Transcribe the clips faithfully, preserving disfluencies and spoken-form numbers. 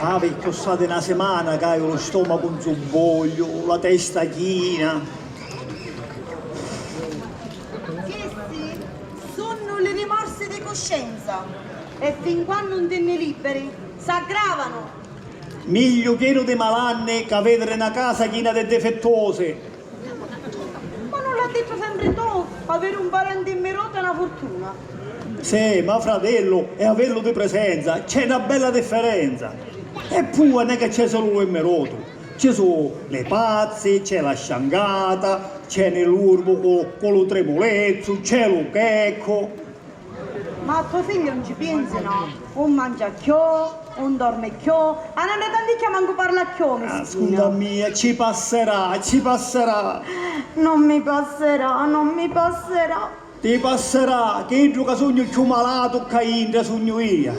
Avi cchiù stati na simana ca haiu lu stomacu 'n zubbogliu, la testa china. Chisti sunnu li rimorsi di cuscenza e fin quannu 'un ti nni liberi, s'aggravanu. Migliu chienu di malanni ca vidiri na casa china di difittusi. Ma nun l'ha dittu sempri tu? Aviri un parenti mmirotu è na furtuna. Sì, ma fratillu e avillu di prisenza c'è na bella differenza. E pua non è ca c'è sulu lu mmirotu, ci su li pazzi, c'è la sciangata, c'è ni l'urbu cu, cu lu trimulezzu, c'è lu checcu. Ma a to figghiu 'un ci pienzi, no? 'Un mangia cchiò, 'un dormi cchiò, a nanna tanticchia mancu parla cchiò, mischina. Ascunta mia, ci passerà, ci passerà. Non mi passerà, non mi passerà. Ti passerà, chiddu ca sugnu cchiù malatu ccà intra sugnu ia.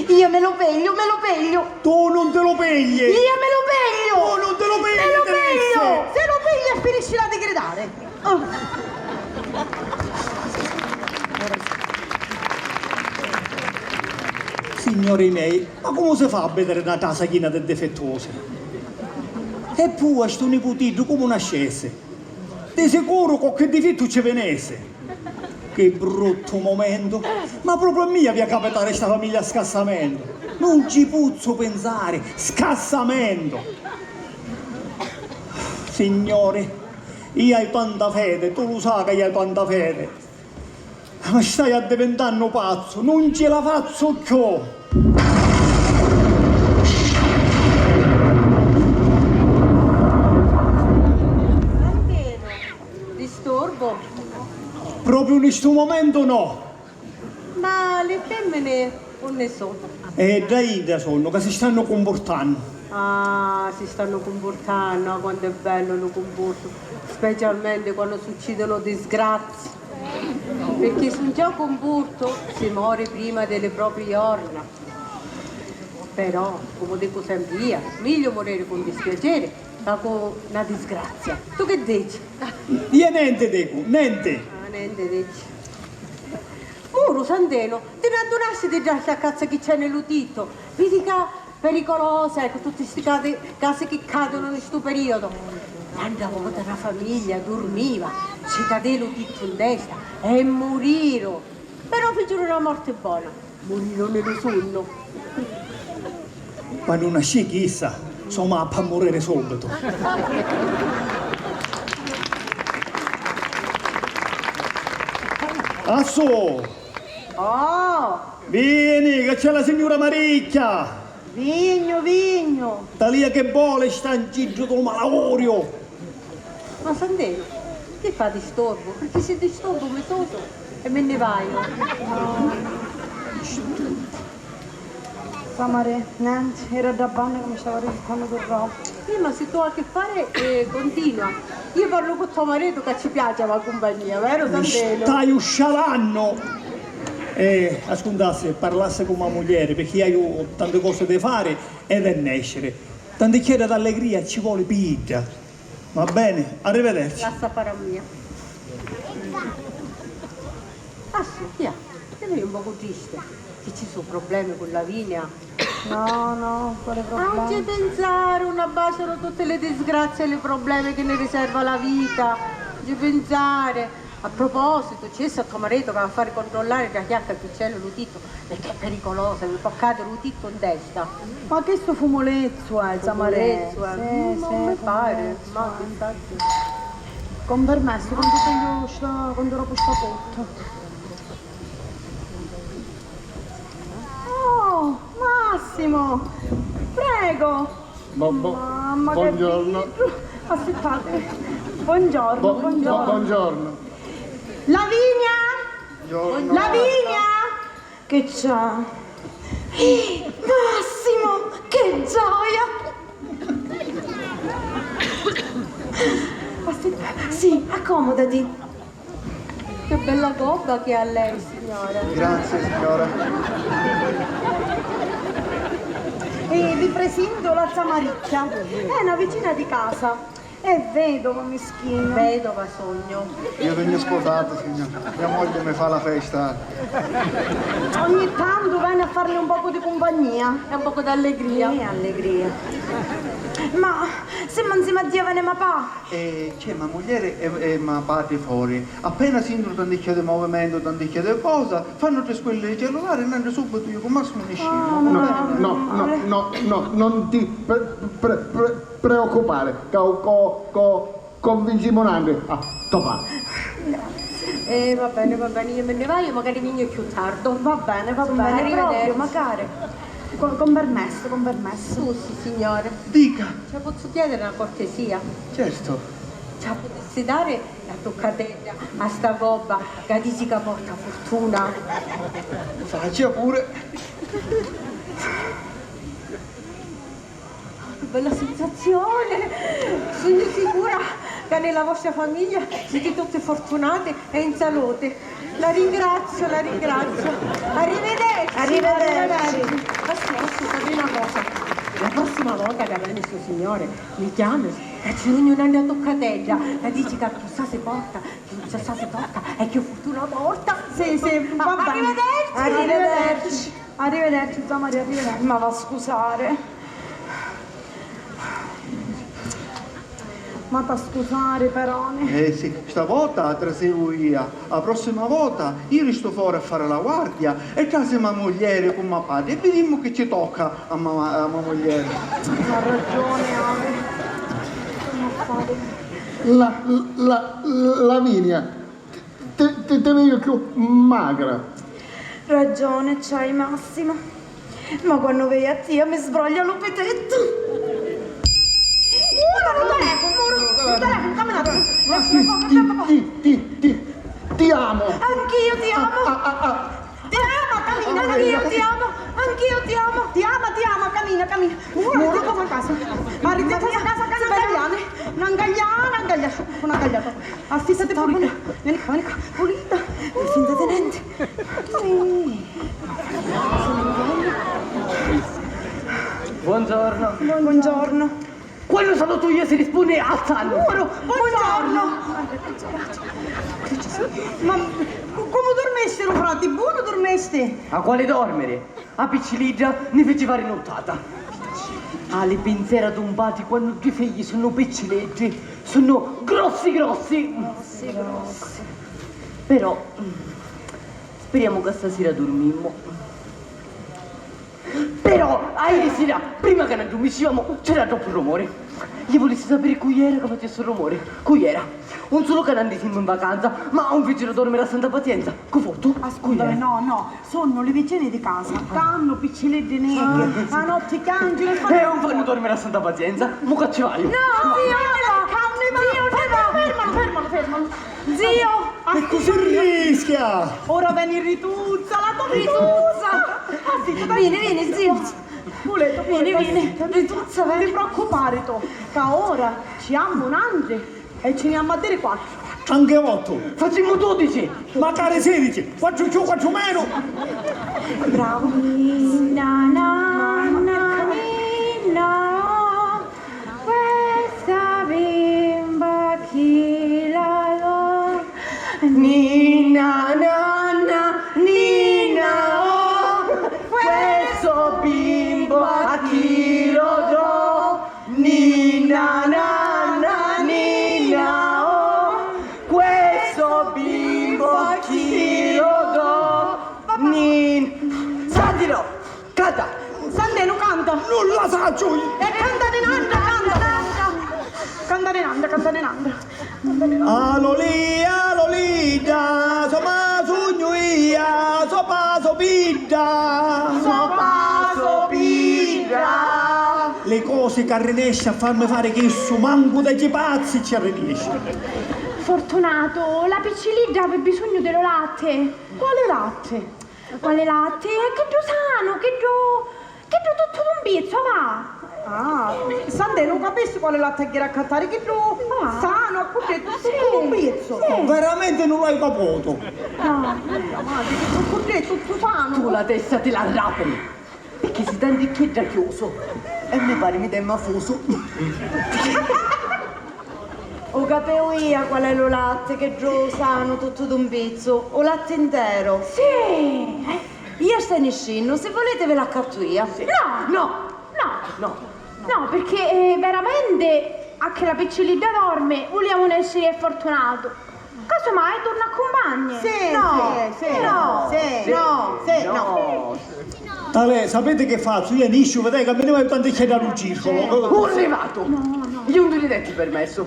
Ia mi lu pegliu, mi lu pegliu. Tu nun ti lu pigli! Ia mi lu pegliu! Tu nun ti lu pigli, mi lu pegliu! Si lu piglia e finiscila di gridari. Oh. Signori mei, ma comu si fa a vidiri na casa china di difittusi? E pua stu niputiddu comu nascessi? Di sicuru cocchi difittu ci vinissi. Chi bruttu mumentu! Ma propriu a mia avia capitari sta famiglia scassamentu! Nun ci puzzu pinsari! Scassamentu! Signori, io haiu tanta fede, tu lu sa ca io haiu tanta fede. Ma staiu addivintannu pazzu, nun ci la fazzu cchiù! Santenu, disturbu? Propriu in stu mumentu no! Ma li fimmini unni su? E dda intra sunnu, ca si stannu cumpurtannu. Ah, si stannu cumpurtannu, ah, quantu è bellu lu cumpurtu, specialmenti quannu succidinu disgrazii. Pirchì s'un c'è u cumpurtu, si mori prima di li propri jorna. Però, comu dicu sempri ia, migliu muriri cu un dispiaceri ca cu na disgrazia. Tu chi dici? Ia nenti dicu, nenti. Ah, nenti dici. Puru, Santenu, ti n'addunasti di dda sciaccazza chi c'è ni lu tittu? Vidi ca pericolosa è, cu tutti sti casi, casi chi cadunu in stu periodu. Tantu a vota na famiglia durmiva, ci cadè lu tittu in testa e muriru. Però ficiru na morti bona, muriru ni lu sunnu. Quannu nascì chissa, so mamma pà muriri subitu. Assù! Oh! Vini, ca c'è la signura Maricchia! Vignu, vignu! Talia chi voli, sta 'n ciddu dû malauriu! Ma Santenu, chi fa disturbu? Pirchì si disturbu mi susu e mi nni vaiu. Zà Marè, nenti, era dda banna ca mi stava risittannu du robi. Sì, ma si tu hai a chi fari, eh, continua. Io parlu cu to maritu ca ci piaci a va cumpagnia, veru Santenu? Mi staiu scialannu! Eh, ascuntassi, parlassi cu ma muglieri, pirchì haiu tanti cosi di fari e di nesciri. Tanticchia d'allegria ci voli pi idda. Va bene, arrivederci. Lassa fari a mia. Ah, sì, via, ti vidi un pocu tristi. Chi ci su problemi cu Lavinia? No, no, quali problemi? Ah, non ci pinsari, unni abbacianu tutti li disgrazi e li problemi chi ni riserva la vita. Non ci pinsari. A propositu, ci dissi a to maritu ca va a fari controllari dda chiacca chi c'è lu tittu, pirchì è pericolosa, mi pò cadiri lu tittu in testa. Ma chistu fu mulezzu, eh, zà Marè. Mulezzu, eh. Sì, sì, non mi pari, ma infatti. Con permessu, quantu pigliu sta, quantu robu sta porta. Oh, Massimo, prego. Bo- bo- Mamma, che buongiorno. Aspettate. Buongiorno, bo- buongiorno. Buongiorno. Lavinia! Buongiorno. Lavinia! Che c'è? Eh, Massimo, che gioia! Aspetta, sì, accomodati. Che bella gobba che ha lei, signora. Grazie, signora. E vi presento la zia Maricchia, è una vicina di casa. È vedova, mischina. Vedova sugnu. Io sugnu sposata, signora. Mia moglie mi fa la festa. Ogni tanto veni a farle un poco di compagnia. E un poco d'allegria. Sì, allegria. Ma se manzi ma zia veni ma pa. E c'è ma mugliere e, e ma patri fori. Appena sintono tanticchia di movimento, tanticchia di cosa, fanno tre squilli di cellulare e nanti subito io con Massimo ne scemo. No, no, no, no, no, non ti pre- pre- pre- preoccupare, co- co- co- convincimo nanti a to patri. Eh, va bene, va bene, io me ne vado, magari vengo più tardi. Va bene, va bene, proprio, magari. Con, con permesso, con permesso. Scusi, signore. Dica. Ci pozzu chiedere una cortesia? Certo. Ci la putessi dare la tuccatedda a sta gobba ca dici ca porta fortuna? Faccia pure. Che bella sensazione! Sono sicura che nella vostra famiglia siete tutte fortunate e in salute. La ringrazio, la ringrazio. Arrivederci. Arrivederci. Ma scusa, scusa, una cosa. La prossima volta che veni sto signore, mi chiami e ci ognuno a toccatella. La dici che più sa si porta, più sa si tocca e più fortuna porta. Sì, sì, va bene. Arrivederci. Arrivederci. Arrivederci, zia Maria, arrivederci. Ma va a scusare. Ma t'ha scusari, però. Eh sì, stavolta la trasevu io. La prossima volta io resto fuori a fare la guardia e trasimu a mugliera cu ma patri e vidimmu chi ci tocca a ma, a ma mugliera. Ha ragione, Ale. Come fare? La, la, Lavinia, ti, ti, ti veju più magra. Ragione c'hai, Massimo. Ma quannu veiu a tia mi sbroglia lu pitettu. Muru, lu telefono, muru, lu telefono, camminate. Ti, ti, ti, ti, ti, ti amo. Anch'io ti amo. Ah, ah, ah, ah. Ti amo, camina, anch'io ti amo. Anch'io ti amo. Ti amo, ti amo, camina, camina. Muru, muru, tu casa. Arrivati a casa, casa, italiane. Nangagliana, nangagliana, nangagliata. Affissati pulita. Vieni qua, vieni qua. Pulita. Finta di niente. Buongiorno. Buongiorno. Quando saluto io si risponde alzando. Buongiorno. Buongiorno. Ma cu- comu durmesti, lu frati? Buono durmesti? A quale dormiri? A piccilidda ni fici fari nuttata. Ah, li pinzera d'un patri quannu ddi figli sunnu piccileddi, sunnu grossi grossi. Grossi grossi. Però, mm, spiriamo ca stasira durmimmu. Però, aieri sira, prima ca n'addummiscivamo, c'era troppu rumori. Io vulissi sapere cu era ca facessi rumori. Cu era? Un sulu ca nanti simmu in vacanza, ma un ficiru dormiri a Santa Pazienza. Cu fottu? Ascutami, no, no. Sunnu li vicini di casa, ca hannu piccileddi neri, a notti chianciunu e fannu... E non fannu dormiri a Santa Pazienza? Mu ca ci vaiu. No, zio, non ne va! Zio, non ne va! Fermalu, fermalu, fermalu! Zio! E così rischia! Ora veni Rituzza, la to Rituzza! Rituzza! Vieni, vieni, zio! Puletu, veni, veni, Rituzza, veni! Non ti preoccupare tu, ca ora ci ammu nantri. E ci ni ammu a diri quattru. Anche otto. Facimmu dudici. Macari sedici. Quattru cchiù, quattru menu. Bravo. Ninna, nanna, ninna, oh, questa bimba chi la lo? Ninna, nanna, ninna, oh, questo bimbo a chi lo do? Ninna, nanna, ninna, oh, questo bimbo a chi lo do? Nin-, Sandino, canta! Sandino, canta! Non la saccio io! E canta di nanna, canta! Canta di nanna, canta di nanna! A Lolì, a Lolidda, so ma sugnu ia, so pa so pidda. So pa so pidda. Li cosi ca rinesci a farmi fari chissu, mancu da chi pazzi ci arrinesci. Fortunato, la piccilidda havi bisognu di lo latte. Quali latti? Quali latti? E chiddu sanu, chiddu, chiddu tuttu d'un pizzu, va! Ah, Sandè, non capisci quale latte ghiri a accattari, chiddu sanu, a cuddettu, tuttu d'un pizzu. Sì. Veramente non l'hai caputo? No. Mia madre, chiddu cuddettu, tuttu sanu. Tu la testa ti la rapini, picchì si tanticchiedda chiusu e mi pari mi demma fusu. U capeu ia qual è lu latti, che ddu sanu tuttu d'un pizzu, u latti interu. Sì! Ia sta niscinnu, si vuliti vi l'accattu ia. No! No! No! No, perché eh, veramente a chella piccilidda dormi vuliamu nesciri e Fortunatu. Casomai torna a cumpagni. Sì, no, sì, sì, no, sì, no. Talè, sapete che faccio? Io nisciu, vedete che me ne vado tanto c'è da un circolo. Arrivato! No, no. Io non gli detti permesso.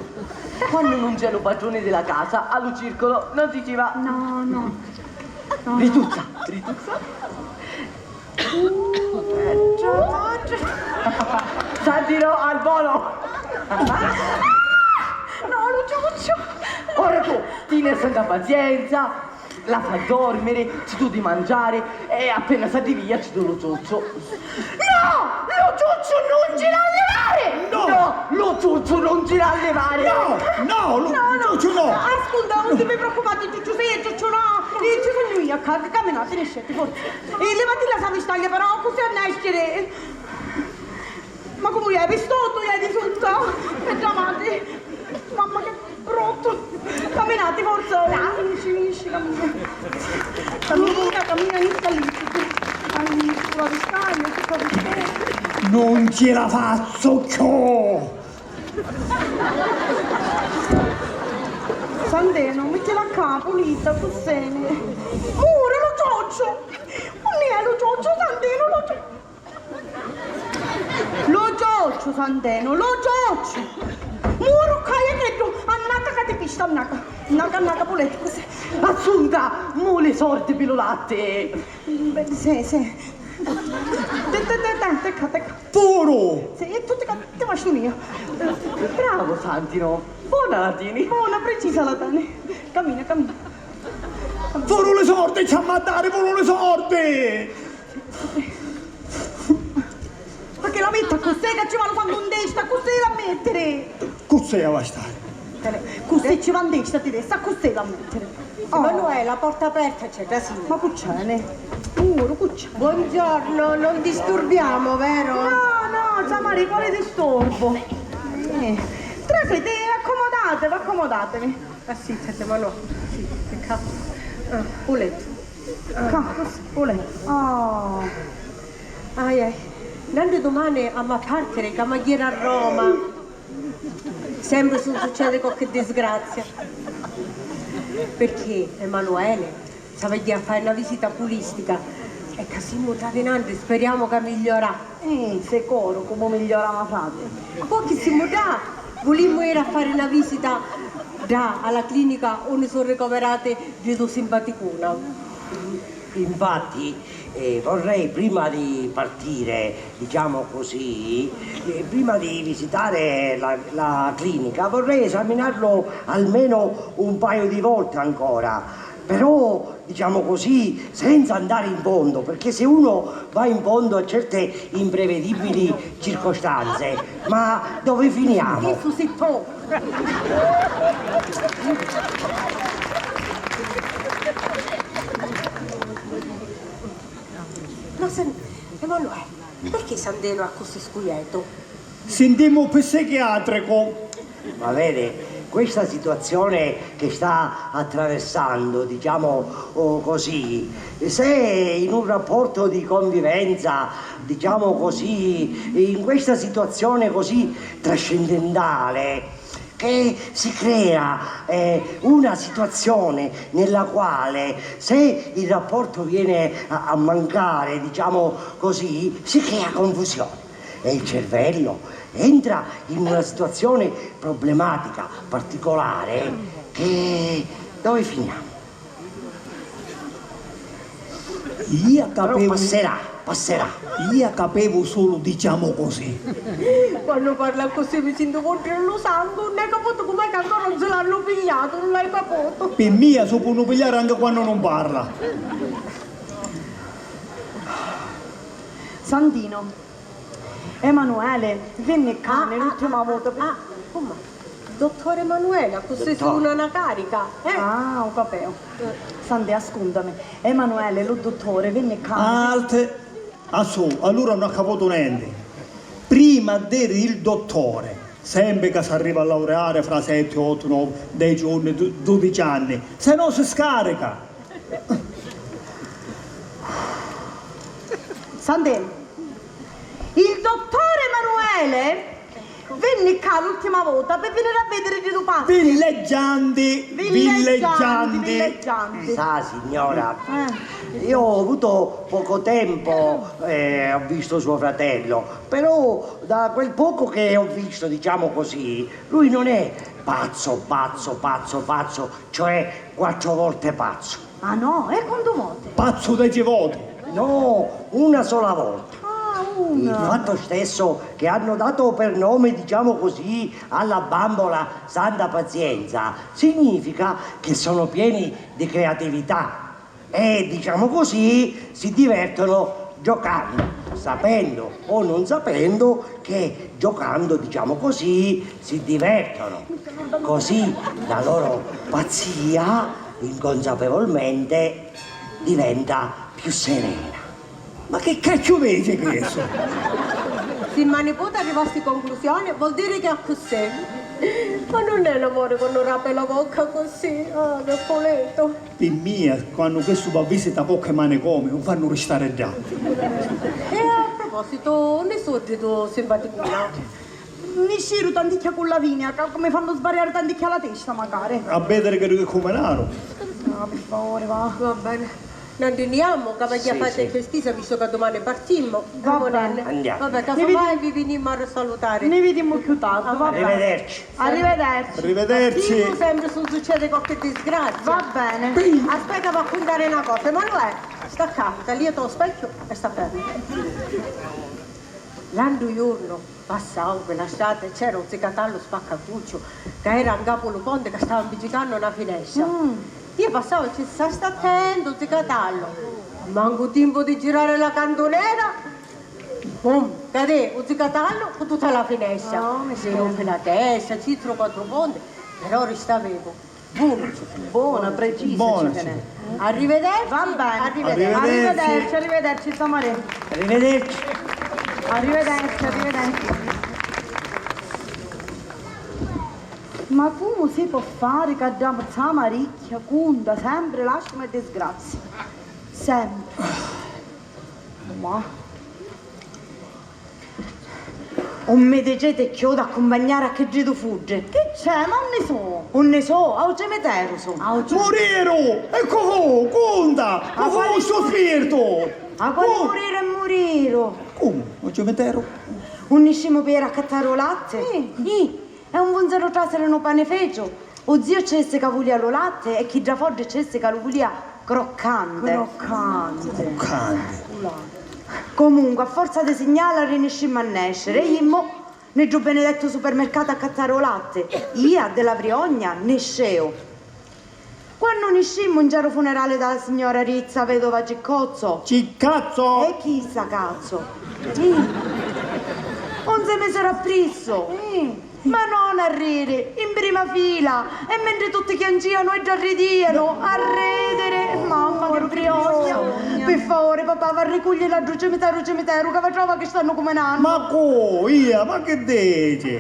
Quando non c'è lo padrone della casa, allo circolo non si ci va. No, no. No, no. Rituzza, rituzza. Santino al volo! No, lu ciucciu! Ora tu, tieni santa pazienza, la fa dormire, ci tu di mangiare e appena s'addivia ci tu lu ciucciu. No! Lu ciucciu non ci l'ha levare! No! No! Lu ciucciu non ci l'ha levare! No! No! Lu ciucciu no! Ascolta, non ti preoccupare, ciucciu sì, ciucciu no! Io ci sono io a casa, camminate, ne scete, forza! E levatilla sta vestaglia però, così a nescere! Ma come hai visto tu, hai di sotto? E già matti! Mamma che brutto! Camminate, forza! Dai, finisci, finisci, cammina! Cammina, cammina, io sta lì! Cammina, tu la vestaglia, tu la vestaglia! Non ce la faccio più! Santeno, mettila a capu, pulita, cu seni. Mura, lu ciucciu! Unni è lu ciucciu, Santeno, lu ciucciu? Lu ciucciu, Santeno, lu ciucciu! Muru, caia cheddu! Annaca ca ti pista, annaca! Annaca, annaca, puletu, così! Assunta, mo li sordi pi lu latti! Beh, sì, sì. Te, te, te, te, tecca, tecca. Puru! Sì, e tutti ca-, ti masciuni io. Bravo, Santino. Bona la tini. Bona, precisa la tani. Cammina, cammina. Puru li sordi ci ha mandati, puru li sordi! Ma che la metta così che ci va lu sangu in testa, così la mettere? Così la va a stare. Così ci va in testa, ti resta, così la mettere. Oh. Emanuela, porta aperta, c'è casino. Ma cu c'è, ne? Muru, cu c'è? Buongiorno, non disturbiamo, vero? No, no, Samari, quale disturbo? Eh, trasete, accomodatevi, accomodatevi. Ah sì, c'è Emanuela. Sì, che cazzo. Ah, puletu. Ah, cazzo, puletu. Oh. Ai, ai. Tanto domani amo a partiri, ca m'agghiru a Roma. Sempre si succede qualche disgrazia. Perché Emanuele s'aveva a fare una visita oculistica e ca simu ddà dinanti, speriamo ca migliora. Eh, sicuru, comu migliorava frati? Poi chi simu ddà, vulimmu iri a fare una visita ddà alla clinica unni sono ricoverate due simpaticuna. Infatti, eh, vorrei prima di partire, diciamo così, eh, prima di visitare la, la clinica, vorrei esaminarlo almeno un paio di volte ancora. Però, diciamo così, senza andare in fondo, perché se uno va in fondo a certe imprevedibili circostanze, ma dove finiamo? Chi susitò? Ma sen-, Emanuele, perché Sandeno è così scuieto? Sentimu u psichiatricu. Ma vede, questa situazione che sta attraversando, diciamo, oh, così, se in un rapporto di convivenza, diciamo così, in questa situazione così trascendentale, che si crea, eh, una situazione nella quale, se il rapporto viene a, a mancare, diciamo così, si crea confusione. E il cervello entra in una situazione problematica, particolare, che dove finiamo? Ia capevu. Però passerà, passerà. Ia capevu sulu, diciamo così. Quannu parla accussì mi sintu curdiri lu sangu, nn'è caputu comu è ca ancora nun si l'hannu pigliatu, nun l'hai caputu? Pi mia si u ponnu pigliari anca quannu nun parla. Sandino. Emanuele, vinni ccà l'ultima vota. Ah, ah, ah, ah, come? Dottore Emanuele, accussì si duna na carica, eh? Ah, u capeu. Sandè, ascùntami. Emanuele, lu duttore, vinni ccà. Alt! Assù, allura nun ha caputu nenti. Prima d'eri il dottore, Sempri ca s'arriva a laureari fra setti, ottu, novi, deci, unnici, du-, dudici anni, se no si scarica! Sant'Elena, il dottore Emanuele vinni ccà l'ultima vota pi viniri a vidiri ddi du pazzi. Villeggianti, villeggianti, villeggianti. Sa, signora, eh, io ho avuto poco tempo, eh, ho visto suo fratello, però da quel poco che ho visto, diciamo così, lui non è pazzo, pazzo, pazzo, pazzo, cioè quattro volte pazzo. Ah no, e quantu voti? Pazzu deci voti! No, una sola volta. Ah, una. Il fatto stesso che hanno dato per nome, diciamo così, alla bambola Santa Pazienza, significa che sono pieni di creatività e, diciamo così, si divertono giocando, sapendo o non sapendo che giocando, diciamo così, si divertono. Così la loro pazzia inconsapevolmente diventa più serena. Ma che cacciu dici questo? Si ma niputi arrivò a sti conclusioni, vol diri che è accussì. Ma nun è l'amore quannu rapi la vocca accussì, ah, che pulitu. Pi mia, quannu quessu va visita cocchi manicomiu, u fannu ristari ddà. E a propositu, unni suddi tu simpaticuna? Nisciru tanticchia cu Lavinia, ca mi fannu sbariari tanticchia la testa, macari. A vediri chiddu chi cuminaru. Ah, pi favori, va. Va bene. Nandini, jammu, ca v'agghiu a fari a testa stisa, vistu ca dumani partimmu. Va bene. Andiamo. Vabbè, casomai vi vinimmu a salutari. Ni vidimu cchiù tardi, va bene. Arrivederci. Arrivederci. Arrivederci. Partimmu sempri s'un succedi qualche disgrazia. Va bene. Aspetta, v'accuntaria na cosa. Emanuele, sta ccà, talìati u specchiu e sta fermu. L'antru jurnu passau pi la strata e c'era u zi Catallu spaccacucciu ca era 'ncapu lu ponti ca stava mpiccicannu na finestra. Mm. Iu passau e ci dissi: "Sta attentu, zi Catallu!" Mancu timpu di girari la cantunera, bum! Cadè u zi Catallu cu tutta la finestra. Oh, mi si ruppi la testa, ci tru quattru ponti, però rista vivu. Bona, bona, precisa, bona, ci tenè. Arrivederci. Va bene. Arrivederci. Arrivederci, arrivederci, zia Maria. Arrivederci. Arrivederci, arrivederci. Ma comu si pò fari ca dda zia Maricchia cunta sempri lastimi e disgrazii? Sempri. Ma. Un mi diciti cchiù d'accumpagnari a chiddi du fuddi. Chi c'è? Ma unni su? Unni su? A u cimiteru su. A u ci- Muriru! E cu fu? Cunta! Cu fu stu spirtu? A quali muriru e muriru? Comu? U cimiteru? Unni niscimu pi iri a accattari u latti? Sì. Sì. E un vunzeru trasiri nu panificio. U ziu ci dissi ca vulia lu latti e chidda foddi ci dissi ca lu vulia croccante. Croccante. Croccante. Comunque, a forza di signali, arriniscimmu a nesciri e jimmu ni ddu benedettu supermercatu a accattari u latti. Ia, di la vriogna, nisceu. Quannu niscimmu, nc'era u funerali da la signora Rizza, vedova Ciccozzo. Ciccazzo! E chi issa cazzo? Ih. Un si misiru apprissu. Ih. Ma non a riri, in prima fila, e mentri tutti chiancianu, iddi arridianu, a ridiri. Mamma, che briogna! Pi favori, papà, va a ricugliri a ddu cimiteru, cimiteru, ca va trova chi stannu cuminannu. Ma cu? Ia, ma chi dici?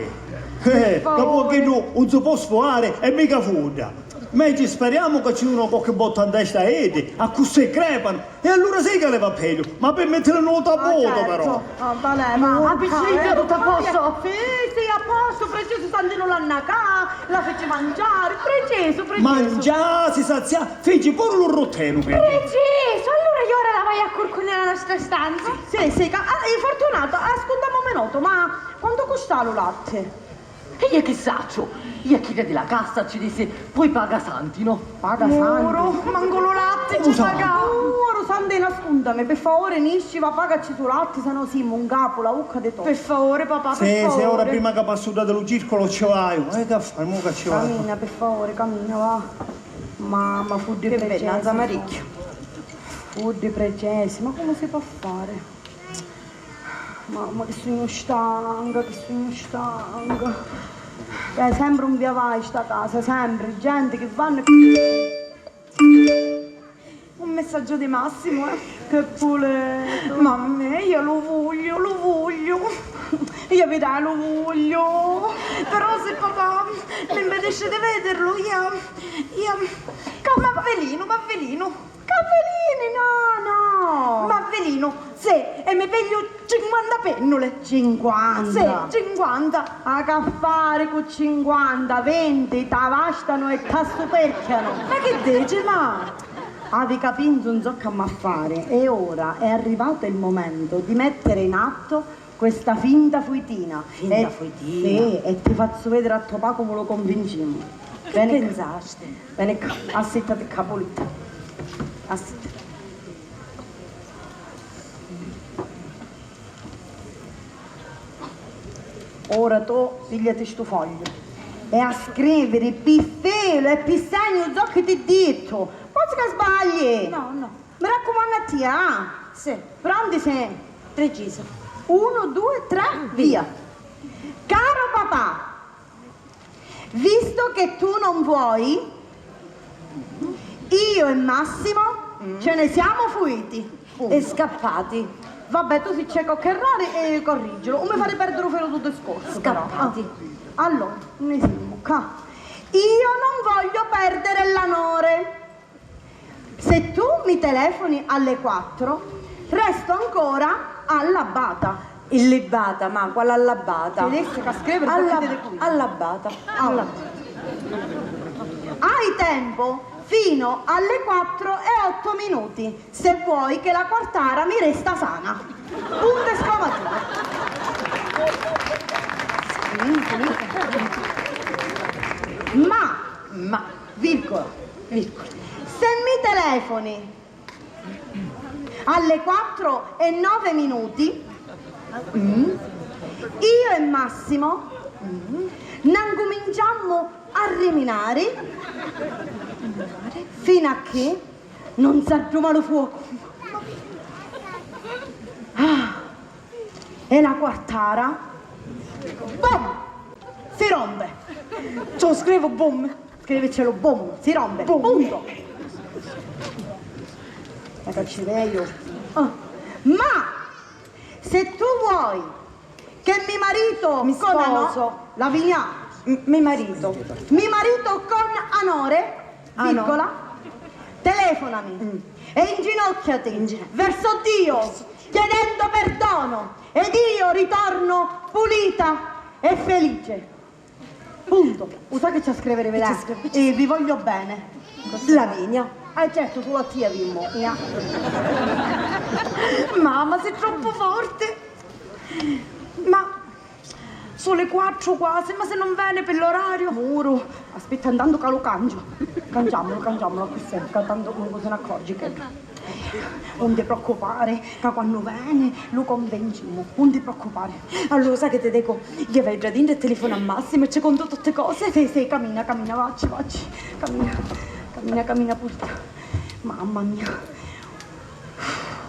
Eh, ca poi chiddu un si pò sfuari e mica fudda. Meci speriamo ca ci dunu qualchi botta in testa a iddi, accussì crepanu, e allura sì ca li va pegghiu, ma pi mittiri nu taputu però. Ah, certo. Ah, va bene, ma... Ma a piscina tutto a posto? Sì, sì, a posto, preciso, Santinu l'annacà, la feci mangiari, preciso, preciso. Mangià, si sazià, fici puru lu ruttenu, vedi. Preciso, allura io ora la vaiu a curcunari a la nostra stanza. Sì, sì, ca-, ah, eh, Fortunato, ascunta un minutu, ma quantu custa lu latti? E io chi sacciu? Io a chidda di la cassa ci dissi: "Poi paga Santino." Paga Santino? Muru, mancu lu latti ci paga. Muru, Santino, ascuntami, pi favori nisci, va pagaci su latti, se no simu 'ncapu la vucca di to. Pi favori, papà, pi favori. Sì, sì, ora prima ca passu da lu circolo ci vaiu. Eh, che fai, mo ca ci vaiu. Camina, pi favori, camina, va. Mamma, fuddi precesi. Che bella, Maricchio. Fuddi precesi, ma comu si pò fari? Mamma, che sugnu stanca, che sugnu stanca. Eh, sempri un via vai sta casa, sempri genti chi vannu e... Un messaggio di Massimo, eh. Che puletu. Mammè, io lu vugliu, lu vugliu. Io a vidè lu vugliu, però si papà mi mpedisci di vidirlu, io, io, ca m'avvilinu, m'avvilinu. Ca avvilini, no, no! M'avvilinu, sì, e mi pigliu cinquanta pinnuli. Cinquanta? Sì, cinquanta. Ah, c'ha fari cu cinquanta, vinti t'avastanu e t'assuperchianu. Ma chi dici, ma? Avi capinzu nzoccu c'ammu a fari, e ora è arrivato il momento di mettere in atto questa finta fuitina. Finta fuitina? Sì, e ti fazzu vediri a to papà comu lu convincimu. Chi pinsasti? Veni ccà, assittati ccà, pulita. Assittati. Ora tu pigliati stu fogliu e a scriviri pi filu e pi segnu zoccu ti dittu. Pozzu ca sbagli? No, no. Mi raccumannu a tia, ah! Sì. Pronti si? Precisa. Unu, dui, tre, via. Caro papà, visto che tu non vuoi, io e Massimo ce ne siamo fuiti. E scappati. Vabbè, tu si c'è qualche errore, eh, corriggilo. Non mi fare perdere il filo del discorso, però. Scappati. Ah. Allora, ne siamo qua. Io non voglio perdere l'onore. Se tu mi telefoni alle quattro, resto ancora all'Abbata. Illibata, ma qual all'Abbata? Tedesca, scrivere, Alla-, sapete di cui? All'Abbata. Ah. All'Abbata. Hai tempo fino alle quattro e otto minuti, se vuoi che la quartara mi resta sana. Punto esclamativo. Ma, ma, virgola, virgola. Se mi telefoni alle quattro e nove minuti, mm, io e Massimo, mm, n'ancuminciammu a riminari fino a che non s'adduma lu fuocu. Ah, e la quartara, bom! Si rompe! Ci scrivu bom! Scrivicelu bom! Si rompe! Bom. Punto! Ma che ci veio? Ah, ma se tu vuoi che mi marito mi con ano-, sposo. Lavinia. M-, mi marito. Mi marito con anore, virgola, telefonami e inginocchiati verso Dio chiedendo perdono ed io ritorno pulita e felice. Punto. U sa chi c'ha scriviri, vedè? Eh, vi voglio bene. Lavinia. Eh, certo, sulu a tia avimmu. Mamma, sei troppo forte. Ma sono le quattro quasi, ma se non viene per l'orario? Muru, aspetta, intanto ca lu cangio. Cangiamulu, cangiamulu accussì, ca tanto mancu se n'accorgi che. Non ti preoccupare, ca quannu veni lu convincimu, non ti preoccupare. Allora, sai che ti dico? Io vado già dentro e telefono a Massimo e ci conto tutte cose. Sì, sì, cammina, cammina, vacci, vacci. Cammina, cammina, cammina, pulita. Mamma mia.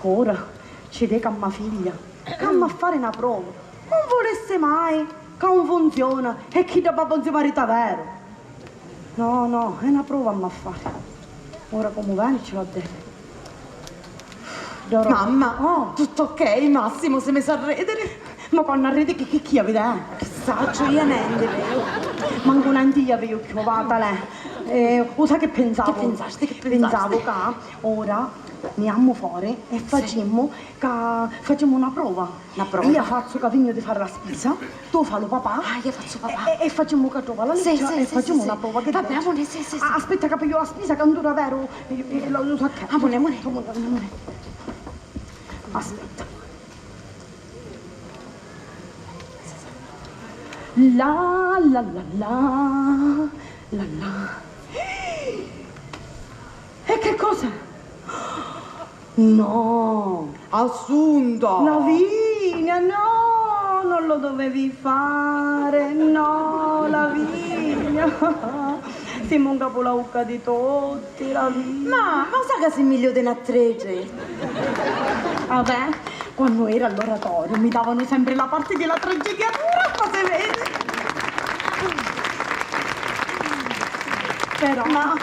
Ora ci dico a mia figlia ca ammu a fare na prova. Non vulesse mai ca non funziona e chidda babba non si marita veru. No, no, è na prova ammu a fari. Ora comu veni ci va bene. Dorò. Mamma, oh, tutto ok, Massimo si misi a ridiri. Ma quannu arridi chi, chi, chi aviti, eh? Chi sacciu, io nenti, veru. Mancu nenti io avìu chiù, va, talè. Eh, u sa chi pinsavu? Chi pinsasti, chi pinsasti? Pinsavu ca ora ni ammu fori e facimmu ca facimmu na prova. Na prova? Io fazzu ca vignu di fari la spisa, tu fa lu papà. Ah, io fazzu papà. E, e, e facimmu ca trova la lettera e facimmu na prova, che dici? Vabbè, amore, sì, sì, sì. Ah, aspetta ca pigliu la spisa ca non dura veru, eh, eh, lo, lo so che. Amore, amore. Amore, amore. Aspetta. La, la, la, la, la, la. E che cos'è? No! Assunta! Lavinia, no! Non lo dovevi fare, no, Lavinia! Simu 'ncapu la ucca di tutti. Ma, ma u sa ca si migliu di n'attrici? Vabbè, quannu era all'oratorio mi davanu sempre la parte di la tragedia dura, ma si vedi. Però. Ma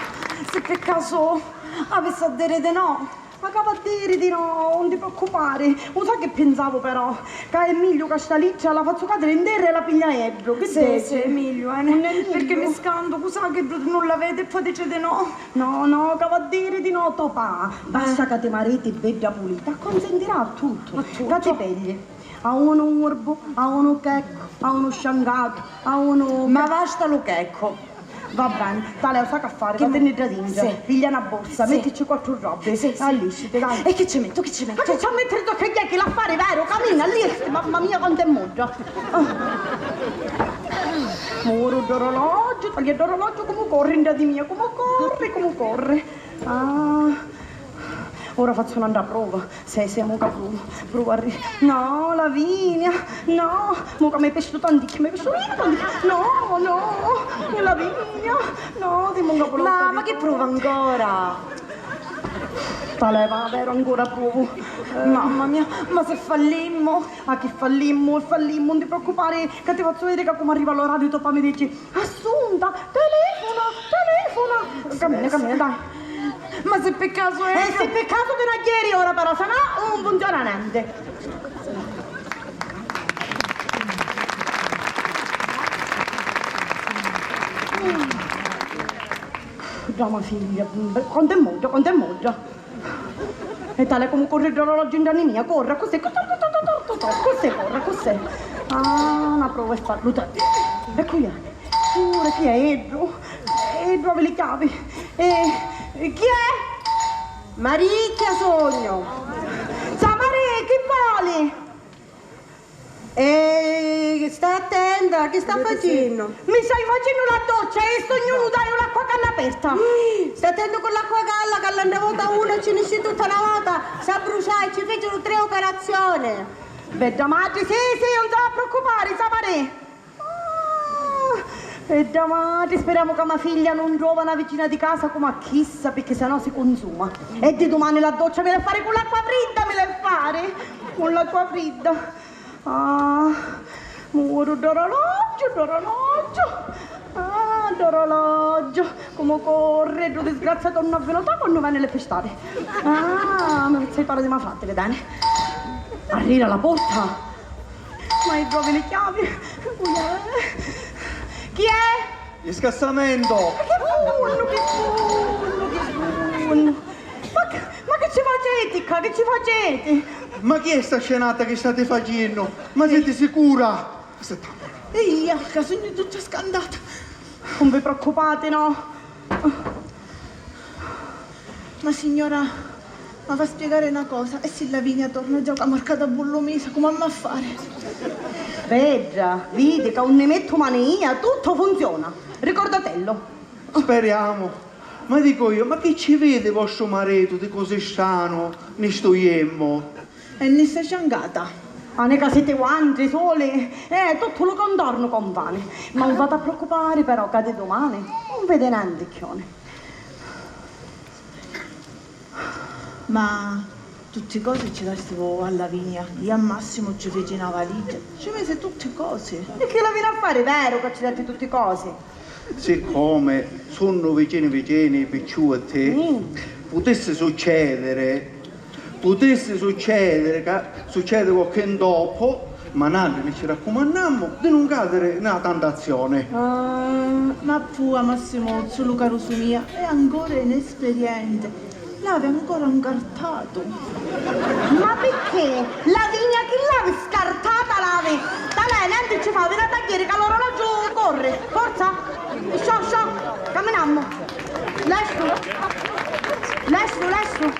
se per caso avissi a dire di no, Ma ca va diri di no, un ti preoccupari. U sa chi pinsavu però? Ca è migliu ca sta littira la fazzu cadiri in terra e la piglia Eddu. Chi dici? Sì, sì, è migliu, eh. Nun è migliu? Perché mi scantu, cu sa chi Eddu nun la vedi e poi dici di no. No, no, ca va diri di no, to pa. Basta ca ti mariti bedda pulita, accunsintirà a tuttu. A tuttu. Ca ti pegli a unu urbu, a unu checcu, a unu sciangatu, a unu... Ma basta lu checcu. Va beni, talè, u sa ca fari, vatinni dda dintra, piglia na borsa, mettici quattru robbi, allisciti, dai. E chi ci mettu, chi ci mettu? Ma chi ci mettu? Chi l'affari, veru? Camina, allisciti, mamma mia, quantu è modda. Muru dd'orologgiu, taglia dd'orologgiu, comu corri, ndati mia, comu corri, comu corri. Ah, ora fazzu n'antra prova. Sì, sì, mo ca pruvu, pruvu a ri-, no, Lavinia, no, mo ca m'hai pistutu tanticchia, m'hai pistutu tanticchia, no, no, Lavinia, no, ti munga puru. Ma, ma chi pruva ancora? Talè, ma veru, ancora pruvu. Eh. Mamma mia, ma se fallimmu? Ah, chi fallimmu, fallimmu, non ti preoccupari, ca ti fazzu vediri ca comu arriva l'orariu to pa mi dici: Assunta, telefona, telefona! Camina, camina, dai. Ma se pi casu è... E se pi casu ti n'hai a jiri ora però, se no nun funziona nenti. Dda ma figlia, quantu è modda, quantu è modda. E talè comu corri dd'orologgiu in danni mia, corri accussì, così, corri accussì. Ah, na prova e fallu, dai. Eccu, ia. Puru chi è iddu? Iddu havi li chiavi. E, e chi è? Maricchia sugnu. Sa Marì, chi voli? E sta attenta, chi sta facennu? Mi staiu facennu la doccia e sugnu nuda, haiu l'acqua calla aperta. Sta attenta cu l'acqua calla, ca l'antra vota una ci nisci tutta na vota, s'abbruciai e ci fecinu tri operazioni. Bedda matri, sì, sì, non s'ha preoccupari, sa Marì. Ah, bedda matri, speriamo ca ma figlia non trova na vicina di casa comu a chissa, perché se no si consuma. E di dumani la doccia mi l'hai fari cu l'acqua fridda, mi l'hai fari cu l'acqua fridda. Ah, muru dd'orologgiu, dd'orologgiu. Ah, dd'orologgiu. Comu corri, ddu disgraziatu non avvilota quannu veni li fistati. Ah, mi fazzu aiutari di ma frati, videni. Arrira la porta. Ma i trovi li chiavi? Chi è? Chi è? Il scassamento! Ma chi funnu, chi funnu, chi funnu? Ma, ma chi ci faciti ccà? Chi ci faciti? Ma chi è sta scenata chi stati facennu? Ma siti sicura? Aspetta. E ia, ca sugnu tutta scantata. Non vi preoccupate, no? Ma signora, ma va spiegare na cosa, e si Lavinia torna già cu a marcata bullumisa, comu amma a fare? Bedda, vidi ca unni mettu mani ia, tuttu funziona. Ricordatello. Speriamo. Ma dico io, ma chi ci vidi vostru maritu di così stranu ni stu jemmu? E ni sta ciancata. Ah, nica siti vuantri suli? Eh, tuttu lu contornu compani. Ma non v'hati a preoccupari però ca di dumani non vidi nenti cchioni. Ma tutti cosi ci dastivu a Lavinia? Io a Massimo ci fici na valigia, ci misi tutti cosi. E chi l'avinu a fari, veru ca ci dati tutti cosi? Siccome sunnu vicini vicini i picciutti, putissi succediri, putissi succediri ca succedi qualchi ntoppu, ma nanni ni ci raccumannammu di nun cadiri nna tantazioni. Ah, ma pua Massimuzzu, lu carusu mia, è ancora inesperienti. L'havi ancora ncartatu. Ma picchì? Lavinia chi l'havi scartata l'havi? Talè, nenti ci fa, vina a tagghieri ca l'orologgiu corri. Forza! Sciò, sciò! Caminammu! Lestu! Lestu, lestu!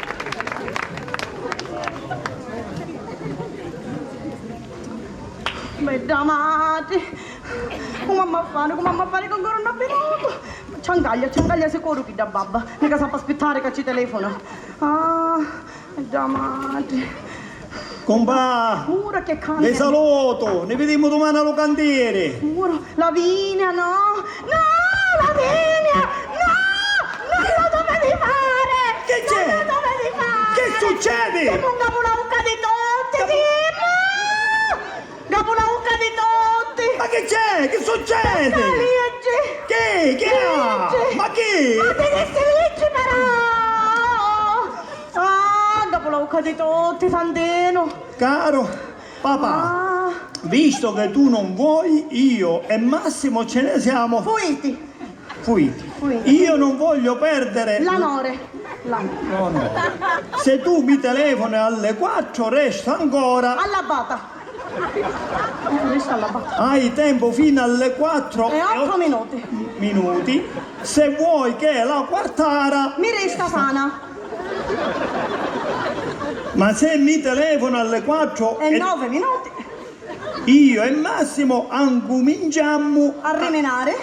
Bedda matri! Comu amma a fari, comu amma a fari ca ancora nun ha vinutu? Ciancaglia, ciancaglia sicuru chidda babba, nica s'appi aspittari ca ci telefona. Ah, già matri. Cumpà! Pura che canta. Vi salutu, ni vidimu dumani a lu cantieri. Pura, Lavinia, no! No, Lavinia, no! Non lo dovevi fare! Che c'è? Non lo dovevi fare! Che succede? Simu ncapu la ucca di tutti, simu! Dopu la ucca di tutti! Ma chi c'è? Chi succede? Sta liggi! Chi? Chi ha? Liggi! Ma chi? Ma ti dissi liggi però! Ah, Bocca di tutti, Santinu. Caro papà, ah, visto che tu non vuoi, io e Massimo ce ne siamo. Fuiti. Fuiti. Fuiti. Io non voglio perdere l'onore. L'onore. No, no. Se tu mi telefoni alle quattro, resta ancora. All'abbata. Eh, resta all'abbata. Hai tempo fino alle quattro e otto minuti. Minuti. Se vuoi che la quartara. Mi resta sana. Ma se mi telefoni alle quattro e nove minuti. Io e Massimo ancuminciammu a rimenari.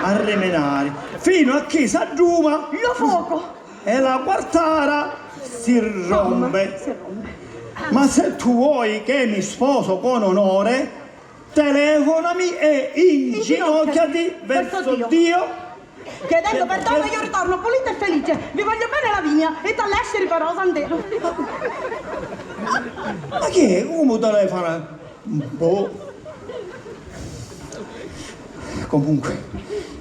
A rimenari. Fino a chi s'adduma. Lu focu. E la quartara si rompe. Si rompe. Ma se tu vuoi che mi sposo con onore, telefonami e inginocchiati verso Dio. Chiedendo perdono io ritorno pulita e felice. Vi voglio bene, Lavinia, e t'all'esteri però, Santinu. Ma chi è? Comu telefona? Boh. Comunque,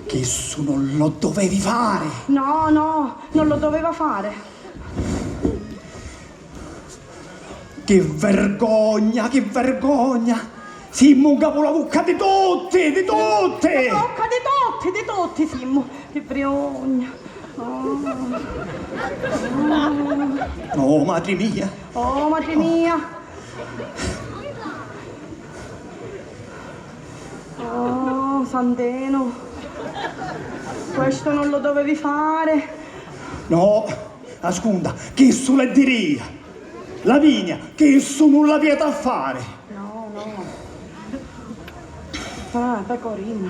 chissu non lo dovevi fare. No, no, non lo doveva fare. Chi vergogna, chi vergogna! Simmu 'ncapu la vucca di tutti, di tutti! La vucca di tutti, di tutti simmu! Chi vergogna! Oh. Oh, matri mia! Oh, matri mia! Oh, Santinu, questo non lo dovevi fare. No, ascunta, chissu l'è di ria. Lavinia, chissu nun l'avìati a fari. No, no. Ah, pecorino.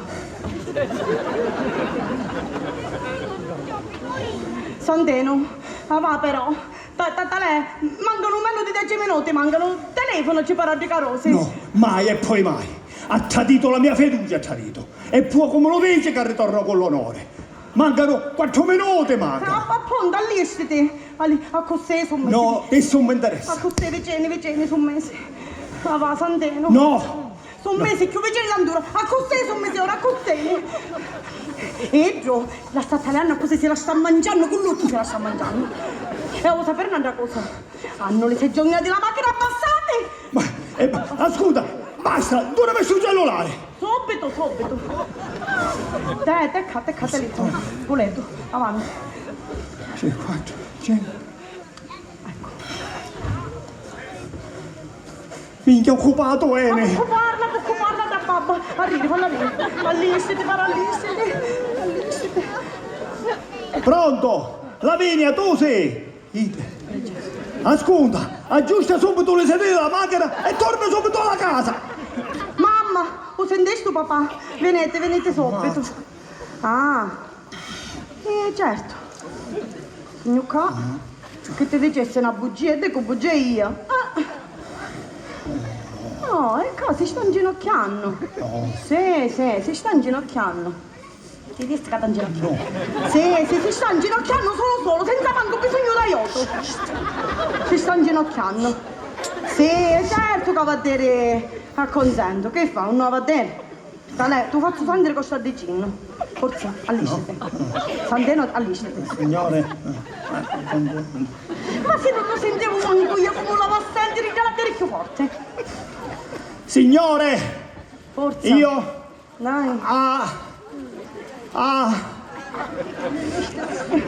Santinu, ah, va però. Ta-, ta-, talè, mancanu menu di deci minuti, mancanu. Telefonaci però di carusi. No, mai e poi mai. Ha tradito la mia fiducia, ha tradito. E poi come lo vedi che ritorno con l'onore? Mancanu quattro minuti, manca. Ah, appunto, allistiti. Alli-, accussì su mesi. No, e su mi interessa. Accussì vicini, vicini su mesi. Ma va, Santinu. No. Su mesi, chiù vicini l'andura. Accussì su mesi, ora accussì. Iddu la sta taliannu accussì, si la sta manciannu, cu l'ucchi si la sta manciannu. E vuoi sapere n'altra cosa? Hanno le seggiolini di la macchina abbassate! Ma, eh, ascolta, basta, dùnami stu cellulari! Subito, subito! Te, te ccà, te ccà, te lì, puletu, avanti. Sì, quattro, cinque. Ecco. Minchia, occupatu, eh! Ma cu parla, cu parla da babba? Arrivi, fallu arrivà. Allistiti, però, allistiti, allistiti. Pronto? Lavinia, tu sì? Ite. Ascunta, aggiusta subitu li sedili dâ machina e torna subitu a la casa! Mamma, u sintisti papà? Viniti, viniti subitu. Ah, eh, certu. Sugnu ccà. Chi ti dicissi na bugia, dicu bugia io. Ah. No, e ccà si sta nginocchiannu. Sì, sì, si sta nginocchiannu. Ti dissi ca t'anginocchiavi? No. Sì, sì, si sta nginocchiannu sulu sulu, senza mancu bisognu d'aiutu. Si sta nginocchiannu. Sì, certu ca va a diri accunsentu. Chi fa, un no va a diri? Talè, tu fazzu sentiri cosa sta dicennu. Forza, allistiti. Santinu, allistiti. Signore. Ma si non lo sentivo mancu io, come lo va a sentiri? Già la diri più forte. Signore! Forza. Io Dai. Ah! Ah!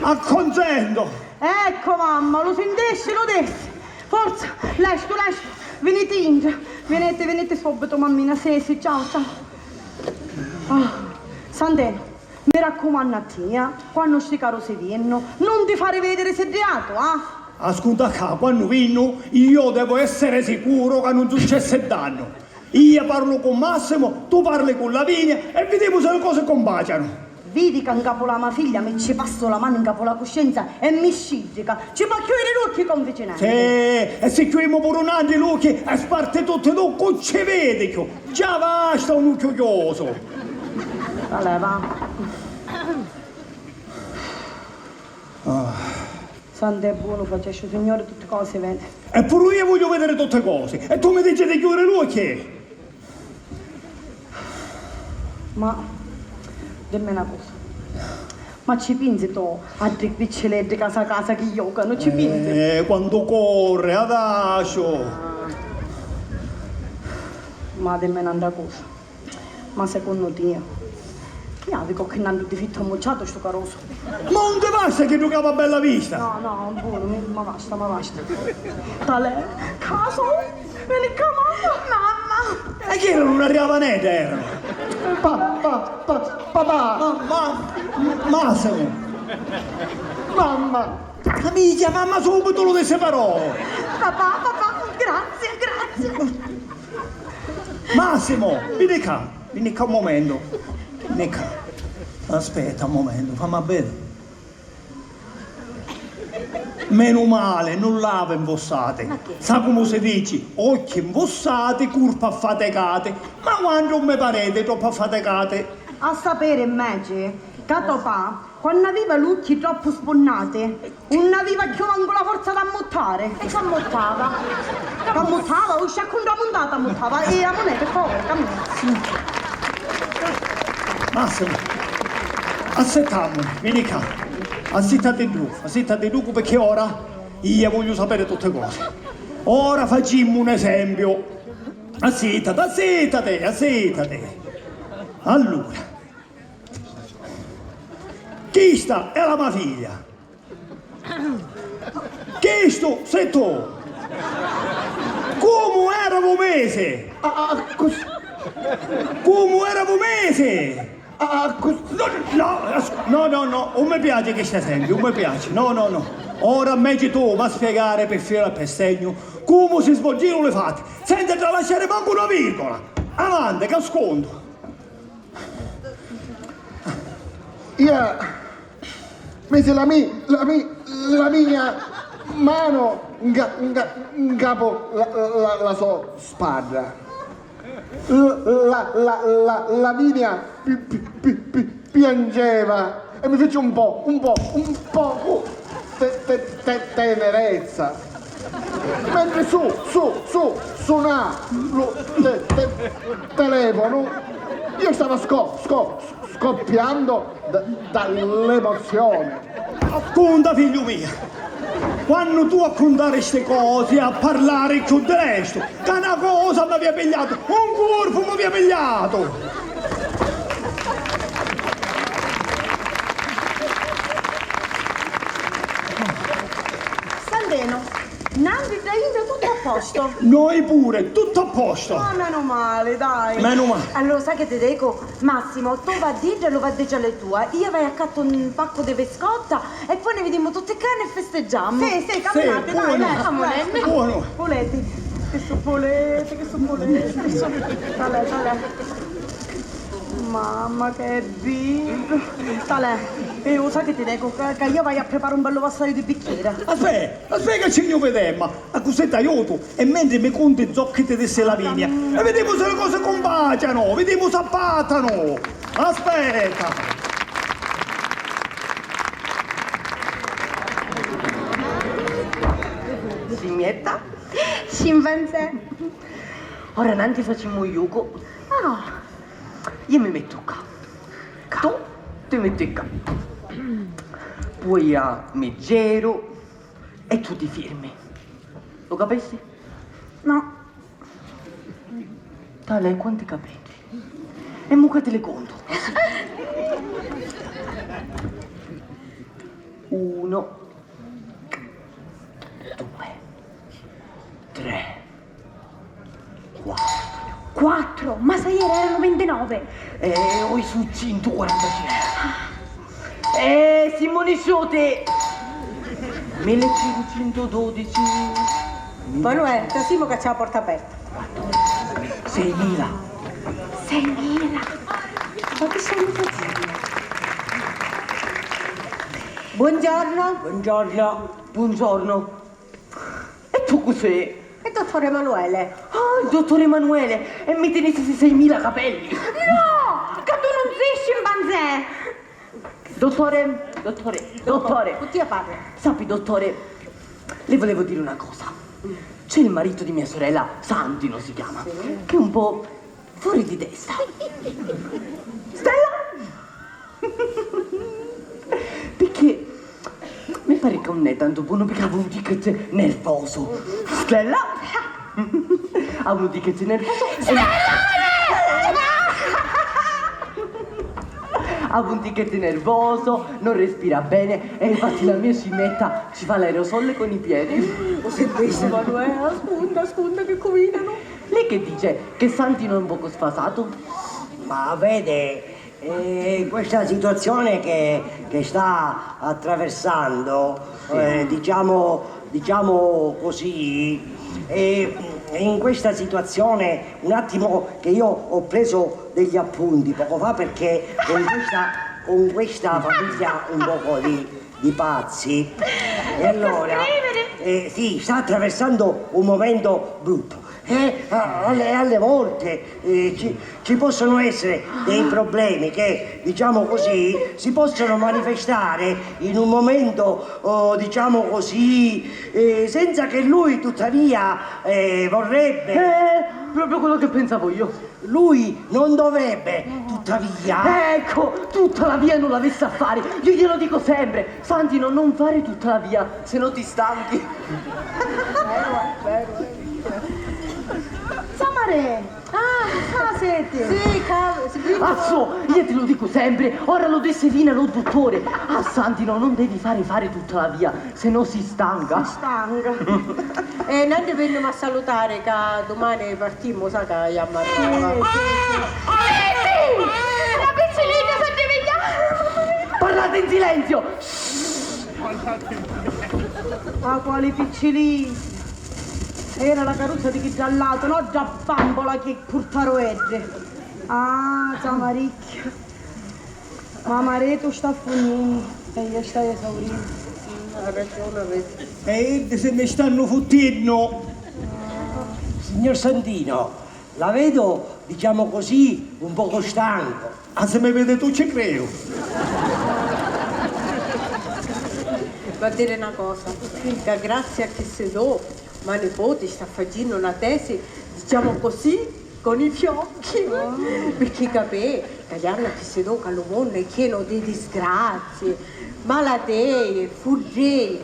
Acconsento! Ecco, mamma, lu sintissi, lu dissi! Forza, lestu, lestu! Viniti intra! Viniti, viniti subitu, mammina, sì, sì, ciao, ciao! Ah, Santinu, mi raccumannu a tia, quannu sti carusi vinnu, nun ti fari vidiri siddiatu, ah! Ascunta ccà, quannu vinnu, io devo essere sicuro ca nun successi dannu. Io parlu cu Massimo, tu parli cu Lavinia e vidimu se li cosi cumpacianu. Vidi ca ncapu la ma figlia mi ci passu la manu ncapu la cuscenza e mi sciddica. Ci pò chiudiri l'ucchi con vicinanza. Sì, e si chiudimu puru nanti l'ucchi e sparti tutti tu, cu ci vidi chiù? Già basta un ucchiu chiusu. Allora, va. Ah. Santu e bonu, facesci u Signuri tutti cosi vedi. E puru io voglio vedere tutte cose. E tu mi dici di chiudere l'occhi? Ma dimmi na cosa. Ma ci pinzi tu a ddi piccileddi casa casa chi jocanu, ci pinzi? Eh, quantu corri, adaciu! Ma dimmi n'antra cosa. Ma secunnu tia, chi havi cocchi nantu difittu ammucciatu stu carusu? Ma 'un ti basta chiddu capu a bella vista? No, no, 'un puru, mi, ma basta, ma basta. Talè, casu, veni ccà, mamma! Mamma! E chi eranu, una riavanedda eranu? Pa, pa, pa, papà! Ma, ma, Massimo! Mamma! Ma mi chiamamma subitu lu dissi però! Papà, papà, grazie, grazie! Massimo, vini ccà, vini ccà un mumentu. Vini ccà. Aspetta un mumentu, fammi a vede. Menu mali, nun l'havi nfussati. Ma che? Sa comu si dici, occhi nfussati, curpi affaticati. Ma quantu mi pariti troppu affaticati. A sapiri, mmeci, ca to pa, quannu aviva l'ucchi troppu spunnati, 'un aviva cchiù mancu la forza d'ammuttari. E c'ammuttava. C'ammuttava, u sciaccu 'ntra muntata ammuttava. E a muneta, pi favuri, cammina. Massimo, assittamu, vini ccà. Assittati ddu, assittati ddu, picchì ora io voglio sapere tutte cose. Ora facimmu un esempiu. Assittati, assittati, assittati. Allura, chista è la ma figlia. Chistu si tu. Comu era vu misi? Ah, ah, cus- Comu era vu misi? Ah, ah, cus- No, no, as- no, no, no, 'un mi piaci chistu esempiu, 'un mi piaci. No, no, no. Ora mmeci tu m'ha spiegari pi fila e pi segnu comu si svolginu li fatti, senza tralasciari mancu una virgola. Avanti, ca scuntu. Ia misi la mi-, la mi-, la mia manu nca-, nca-, ncapu la, la, la so spadda. L-, la, la, la, Lavinia pi-, pi-, pi-, pi-, piangeva e mi fici un po', un po', un pocu te-, te-, te-, tenerezza. Mentri su, su, su, suna lu te-, te-, telefonu, io stava sco-, sco-, scoppiando da, dall'emozione. Appunta, figliu mio, quannu tu a cuntari sti cosi, a parlari cchiù di restu, ca na cosa m'avia pigliatu, un curpu m'avia pigliatu! Santenu, nanti dda intra tuttu a postu? Noi pure, tutto a posto! Ah, menu mali, dai! Menu mali! Allora, sai che ti dico? Massimo, tu va a didda lu va a dicere tua, io vai accatto un pacco di biscotta e poi ne vediamo tutti cani e festeggiamo. Sì, sì, camminate, dai, dai, dai. Buono. Volete? Che su volete, che su volete, che su... Talè, talè. Mamma, che bello. Talè, e lo sai che ti dico? Che, che io vado a preparare un bello vassoio di bicchiere. Aspetta, aspetta che ci vediamo. Accussì t'aiutu e mentri mi cunti zocchi ti dissi Lavinia e vidimu si li cosi cumpacianu, vidimu s'appattanu. Aspetta! Scimmietta? Scimpanzé. Ora nanti facimmu un jucu. Ah. Io mi mettu ccà. Tu ti metti ccà. Poi io mi giru e tu ti firmi. Lu capissi? No. Talè, quanti capelli? E mo ca ti li contu. Uno, due, tre, quattro. Quattro? Ma sa ieri eranu vintinove! Eh, oi su centuquarantacinque. Eh, simu nisciuti! Millecinquecentododici. Manuè, trasimu ca c'è la porta aperta. Seimila. Seimila? Ma chi stai dicendo? Buongiorno. Buongiorno. Buongiorno. E tu cu sei? Il dottore Emanuele. Ah, il dottore Emanuele! E mi tinissi seimila capelli! No! Ca tu non sei scimpanzé! Dottore, dottore, dottore. Cu tia parra? Sappi, dottore, le volevo dire una cosa. C'è il marito di mia sorella, Santino si chiama, sì, che è un po' fuori di testa. Stella! Riconnetta un bonu picca un ticket nervoso. Stella! Havu un ticket nervoso. Havu un ticket nervoso, non respira bene e infatti la mia scimmietta ci fa l'aerosol con i piedi. Ho sentito, Manuela, ascolta, ascolta che combinano. Lei che dice? Che Santino è un poco sfasato? Ma vede, eh, questa situazione che, che sta attraversando, eh, diciamo, diciamo così, eh, in questa situazione, un attimo che io ho preso degli appunti poco fa perché con questa, con questa famiglia un poco di, di pazzi, e allora, eh, sì, sta attraversando un momento brutto. Eh, a- alle, alle volte, eh, ci, ci possono essere dei problemi che, diciamo così, si possono manifestare in un momento, oh, diciamo così, eh, senza che lui tuttavia, eh, vorrebbe. Eh, proprio quello che pensavo io. Lui non dovrebbe, tuttavia. Ecco, tutta la via non l'avesse a fare. Io glielo dico sempre, Santino, non fare tutta la via, se no ti stanchi. Samarè! Ah, ah, senti! Sì, caro, si prima. Azzo, io te lo dico sempre, ora lo disse fino lo dottore. A Santino non devi fare fare tutta la via, se no si stanca. Si stanca. E nanti vennimu a salutare ca dumani partimmu, sa ca jammu a Roma. Senti! La piccilina s'addiventa! Parlate in silenzio! Ah, quali piccilina! Era la carruzza di chi dda lato, no dda bambola chi purtaru eddi. Ah, Samaricchia. Ma maretu sta funnennu e io staiu esaurita. Mm, ha ragione, vedi. E iddi si nni stannu futtinnu. Signor Santino, la vedo, diciamo così, un poco stanco. Ah, se mi vedi tu ci creu. Va a dire na cosa, ca grazie a chi si do, ma nipoti sta facennu na tesi, diciamo così, con i fiocchi, picchì capè ca iannu chi si toca lu monnu è chienu di disgrazie, malatee, fuddee,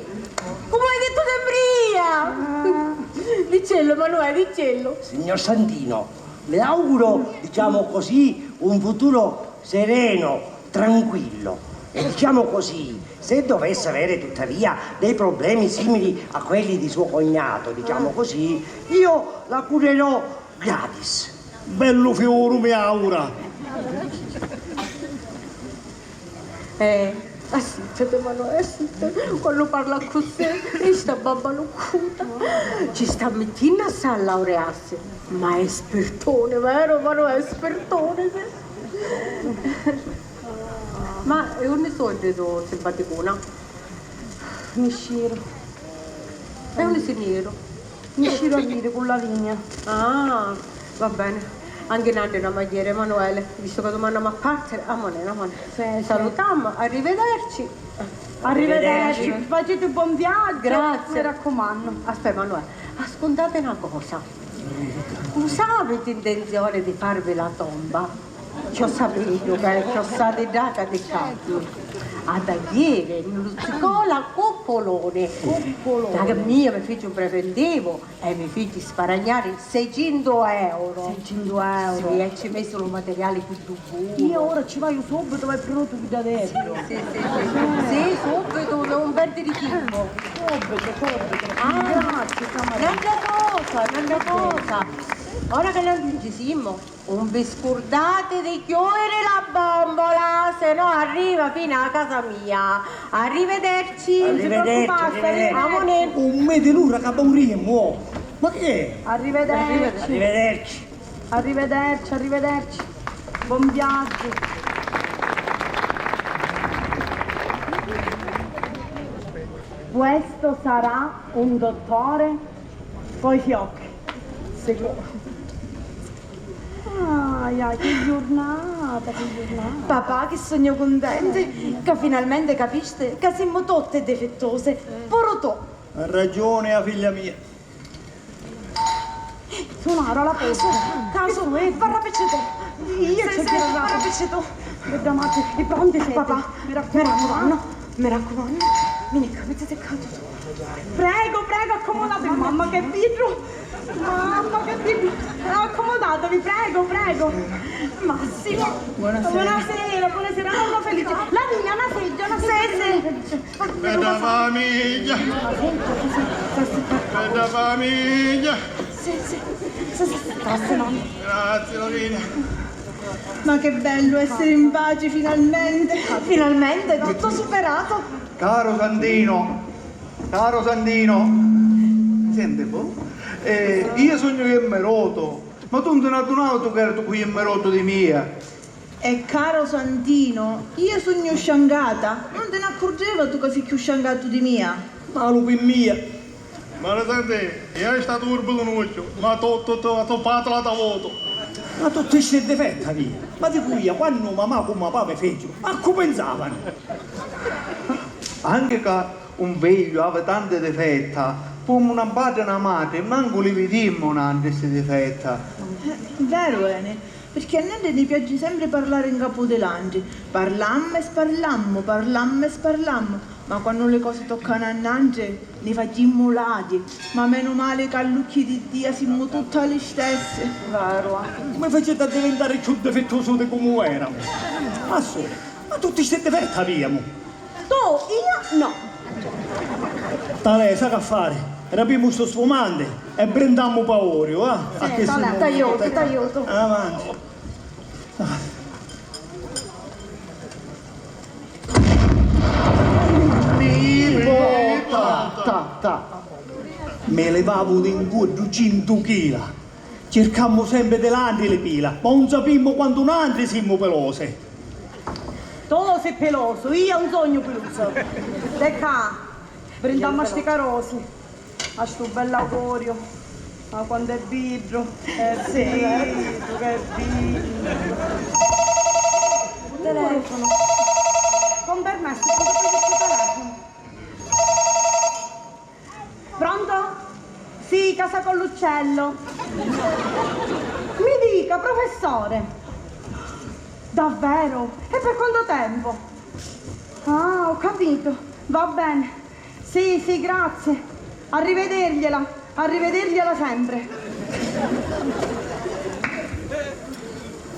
comu hai dettu sempri ia! Dicillu, Manuè, dicillu! Signor Santino, le auguro, diciamo così, un futuro sereno, tranquillo. E diciamo così, se dovesse avere tuttavia dei problemi simili a quelli di suo cognato, diciamo così, io la curerò gratis. Bellu fiuru, mi augura. Eh, assittiti, Manuè, assittiti. Quannu parla accussì, sta babbaluccuta. Ci sta mittinnu assai a laurearsi, ma è spirtone, vero, Manuè? È spirtone, sì. Ma e unni soddi tu, simpaticuna? Nisciru. E unni si niru? Nisciru a viri cu Lavinia. Ah, va bene. Anche nanni na magliera, Emanuele, visto ca dumanni emu a partiri, amonè, amonè. Sì, sì. Salutammu, arrivederci. Arrivederci. Faciti bon viaggio. Grazie. Mi raccumannu. Aspetta, Emanuele, ascuntate na cosa. Cu s'aviti intenzione di farvi la tomba? Ci ho saputo che è cchiù stati dda ca ti cappi. A tagliere, lu zicola Coppolone. Coppolone. Da mia mi fici un preventivo e mi fici sparagnari seicentu euro. Seicentu euro? Sì, e ci messi lu materiale cu ddu buco. Io ora ci vaiu subito e prenotu chi da dentro. Sì, sì, sì, sì. Sì, subito, non perdere tempo. Subito, subito. Ah, grazie, Samarina. N'altra cosa, n'altra cosa. Ora che non ci siamo, un vi scurdati di chiudiri la bombola, se no arriva fino a casa mia. Arrivederci. Arrivederci, arrivederci. Amonè. Un mese l'ura ca moriremu, oh. Ma che è? Arrivederci. Arrivederci. Arrivederci, arrivederci. Buon viaggio. Questo sarà un dottore coi fiocchi. Sicuro. Ah, ja, che giurnata, che giurnata. Papà, che sugnu cuntenti, ca finalmente capiste ca simmu tutte difettose, puru tu. Ha ragione a figlia mia. Sunaro, la posta. Casu, varrapicci tu. Io sì, sì, varrapicci tu. Veddamati, i pronti siete? Papà, mi raccumannu, mi raccumannu. Minica, mi si secca tuttu. Prego, prego, accomodatevi. Mamma che birru! Mamma che birru! Accomodatevi, prego, prego. Massimo. Buonasera. Buonasera, buonasera, nonna Felice. La mia, una seggia, una seggia, sì, sì, nonna Felice. Bella famiglia. Bella famiglia. Sì, sì, sì, sì, sì, grazie, nonna. Grazie, Lovina. Ma che bello essere in pace finalmente. Finalmente, tutto superato. Caro Santino, caro Santino, mi senti bo? Eh, io sugnu Jemmerotu, ma tu nun ti n'addunautu ca era tu cu Jemmerotu di mia? E caro Santino, io sugnu sciangata, non te n'accurgevatu ca si cchiù sciangatu di mia? Malu pi mia! Ma lu senti, iu è statu urbu d'un ucchiu, ma tu, tu, tu, tu patla t'avutu. Ma tutti sti difetti avia, ma dicu iu, quannu mamà cu papà mi fecciu, a cu pinsavanu? Anche ca un figliu havi tanti difetta, comu na patri e na matri, mancu li vidimmu nantri sti difetta. Eh, veru eni, pirchì a nantri ni piaci sempri parlari 'n capu di l'antri. Parlammu e sparlammu, parlammu e sparlammu, ma quannu li cosi toccanu a nantri, ni facimmu lati. Ma menu mali ca all'ucchi di Dia simmu tutta li stessi. Veru. Comu faciti a divintari cchiù difittusu di comu eramu? Assù, ma tutti sti difetti aviamu. Tu, io no. Talè, sa ca fari? Rapimu stu sfumanti e brindammu p'auriu, ah? Sì, a chi talè, simu t'aiutu, t'aiutu. Avanti. Mi po-, ta, ta, ta. Mi livavu di 'n cuddu cintu chila. Circammu sempri di l'antri li pila, ma 'un sapimmu quantu nantri simmu pilosi. Tu si pilosu, io 'un sognu pilusa. De ca, brindammu a sti carosi, a stu bellu auguriu. Ma quantu è biddu, è biddu, che è biddu. Telefono. Con permesso, scusa, questo telefono. Pronto? Sì, casa Colluccello. Mi dica, professore. Davvero? E per quanto tempo? Ah, ho capito. Va bene. Sì, sì, grazie. Arrivedergliela. Arrivedergliela sempre.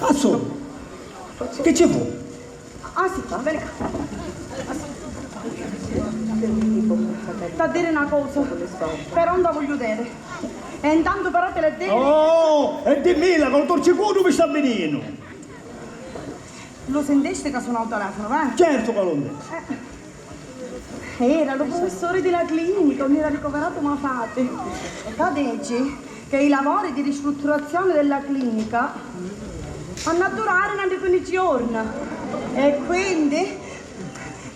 Assù, chi ci fu? Ah sì, veni ccà. Ah, sì. T'ha diri na cosa, però 'un ta vogghiu diri. E intantu però ti l'è diri. Oh, e dimmila, ca lu torcicuddu mi sta vininnu. Lu sintisti ca sunau u telefono, vero? Certu ca lu senti. Eh. Era lu prufissuri di la clinica unni era ricoveratu ma frati, ca dici ca i lavori di ristrutturazione della clinica hannu a durari nanti quinnici jorna e quindi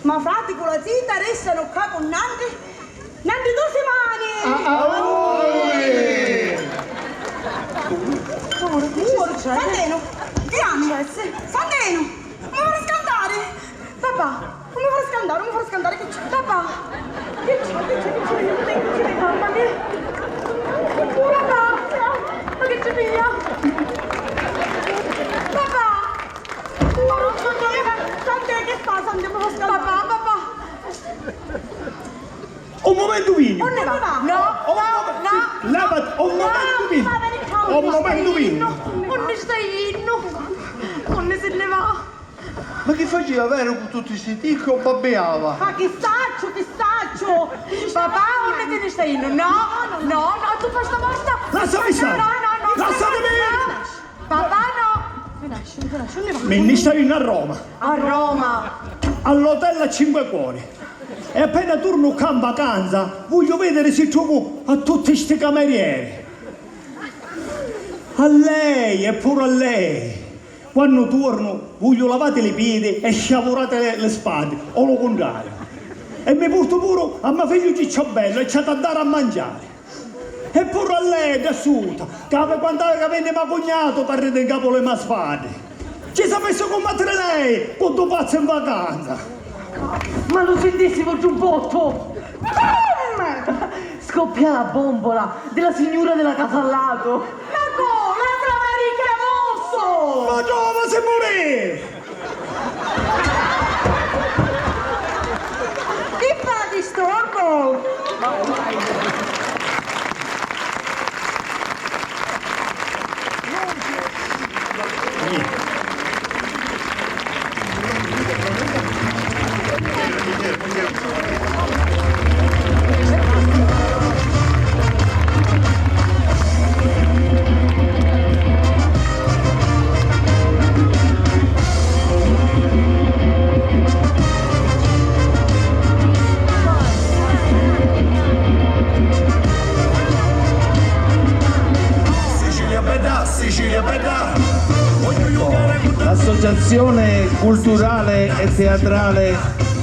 ma frati cu la zita restanu ccà cu nanti nanti dui simani! Ah, ah, ui! Santenu, ti amo! Santenu, non mi fare scantare! Papà, non mi fare scantare, non mi fare scantare, che c'è? Papà! Che c'è, che c'è, che c'è, che c'è, mamma mia! Papà! Ma che c'è mia? Papà! Mamma mia, Santè, che fa? Santè, mi fa scantare! Papà, papà! Un mumentu vinu! Unni va? No, no, no! Levati, un mumentu vinu! Un mumentu vinu! Unni sta jinnu? Unni si nni va? Ma chi facìa veru cu tutti sti ticchi o babbiava? Ma chi sacciu, chi sacciu? Papà, unni ti nni stai jinnu? No, no, no, tu fai sta morta. Lassami stari. No, no, no, no. Lassatimi. Papà, no. Mi nni staiu jinnu a Roma. A Roma. All'hotel a Cinque Cuori. E appena turnu ccà in vacanza, vogliu vidiri si trovu a tutti sti camerieri. A lei e puru a lei. Quannu tornu, vogliu lavati li pidi e sciavurati li, li spaddi, o lu cuntrariu. E mi portu puru a me figghiu Cicciobellu e ci hatu a dari a manciari. E puru a lei, dda suta, ca havi quant'havi ca vinni me cugnatu parriti 'n capu li me spaddi. Ci sapissi cummattiri lei cu ddu pazzu in vacanza! Ma lu sintissi lu giubbottu? Scoppia la bombola della signora della casa a lato! Ma co? La Sra Maria Chiamusso! Ma dove si murì? Chi fati sti Ecco, l'Associazione Culturale e Teatrale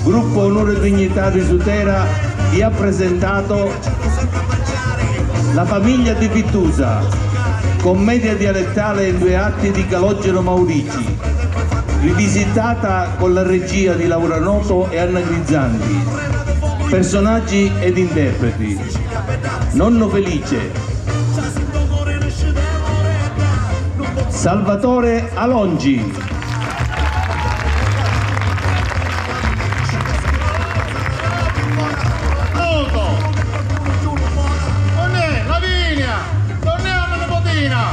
Gruppo Onore e Dignità di Sutera vi ha presentato La famiglia di Pittusa, commedia dialettale in due atti di Calogero Maurici, rivisitata con la regia di Laura Noto e Anna Grizzanti. Personaggi ed interpreti: Nonno Felice, Salvatore Alongi, Auto! Unn'è? Lavinia! Unn'è a me nipotina?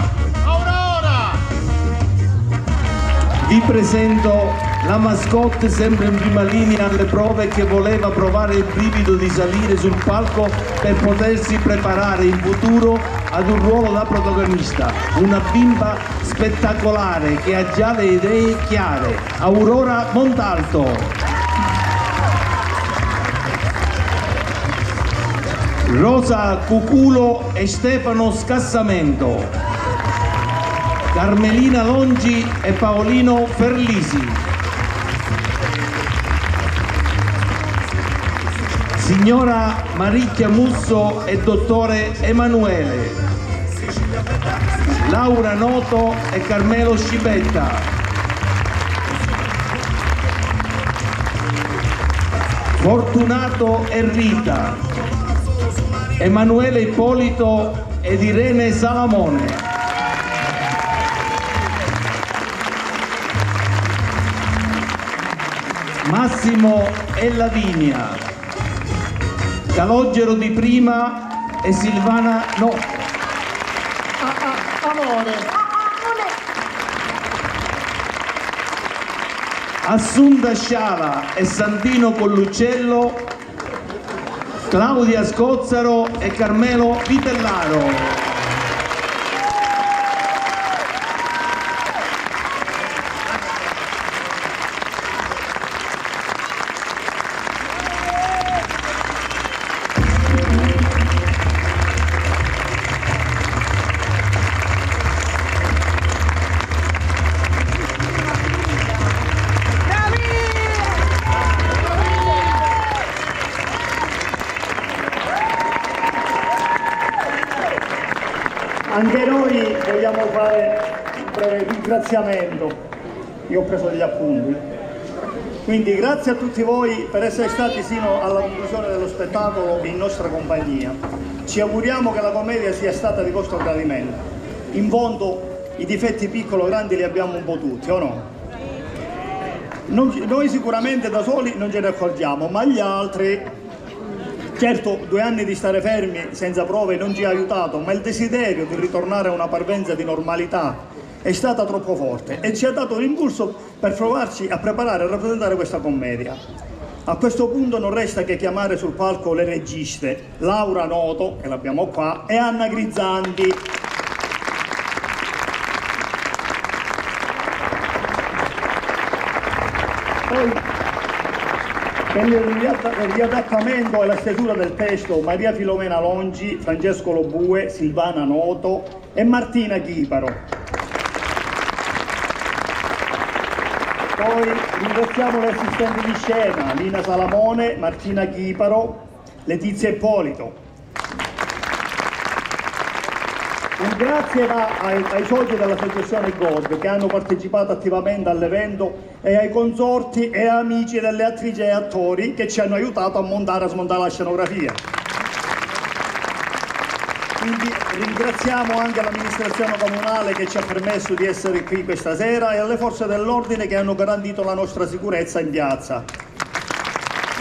Aurora! Vi presento la mascotte sempre in prima linea alle prove, che voleva provare il brivido di salire sul palco per potersi preparare in futuro ad un ruolo da protagonista, una bimba spettacolare che ha già le idee chiare, Aurora Montalto. Rosa Cuculo e Stefano Scassamento. Carmelina Longi e Paolino Ferlisi. Signora Maricchia Musso e dottore Emanuele. Laura Noto e Carmelo Scibetta. Fortunato e Rita. Emanuele Ippolito ed Irene Salamone. Massimo e Lavinia. Calogero di prima e Silvana no. Ah, ah, amore. Assunta Sciala e Santino Colluccello, Claudia Scozzaro e Carmelo Vitellaro. Anche noi vogliamo fare un breve ringraziamento. Io ho preso degli appunti. Quindi grazie a tutti voi per essere stati sino alla conclusione dello spettacolo in nostra compagnia. Ci auguriamo che la commedia sia stata di vostro gradimento. In fondo i difetti piccolo grandi li abbiamo un po' tutti, o no? Non ci- noi sicuramente da soli non ce ne accorgiamo, ma gli altri. Certo, due anni di stare fermi senza prove non ci ha aiutato, ma il desiderio di ritornare a una parvenza di normalità è stata troppo forte e ci ha dato l'impulso per provarci a preparare e rappresentare questa commedia. A questo punto non resta che chiamare sul palco le registe Laura Noto, che l'abbiamo qua, e Anna Grizzanti. Poi, per il riatta- il riadattamento e la stesura del testo, Maria Filomena Longi, Francesco Lobue, Silvana Noto, e Martina Chiparo. Poi ringraziamo le assistenti di scena, Lina Salamone, Martina Chiparo, Letizia Ippolito. Un grazie va ai, ai soci dell'associazione Gold che hanno partecipato attivamente all'evento e ai consorti e amici delle attrici e attori che ci hanno aiutato a montare e a smontare la scenografia. Quindi ringraziamo anche l'amministrazione comunale che ci ha permesso di essere qui questa sera e alle forze dell'ordine che hanno garantito la nostra sicurezza in piazza.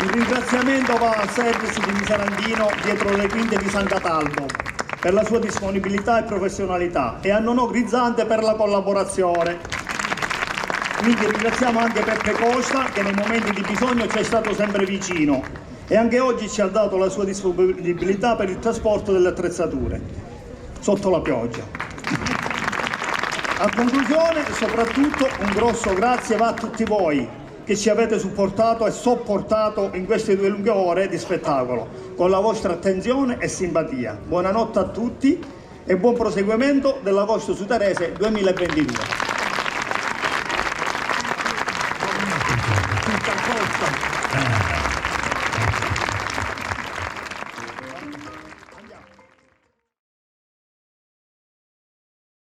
Un ringraziamento va al service di Sarandino dietro le quinte di San Cataldo per la sua disponibilità e professionalità e a Nonò Grizzante per la collaborazione. Quindi ringraziamo anche Peppe Costa che nei momenti di bisogno ci è stato sempre vicino e anche oggi ci ha dato la sua disponibilità per il trasporto delle attrezzature sotto la pioggia. A conclusione, soprattutto, un grosso grazie va a tutti voi che ci avete supportato e sopportato in queste due lunghe ore di spettacolo, con la vostra attenzione e simpatia. Buonanotte a tutti e buon proseguimento dell'Agosto Sutarese duemilaventidue.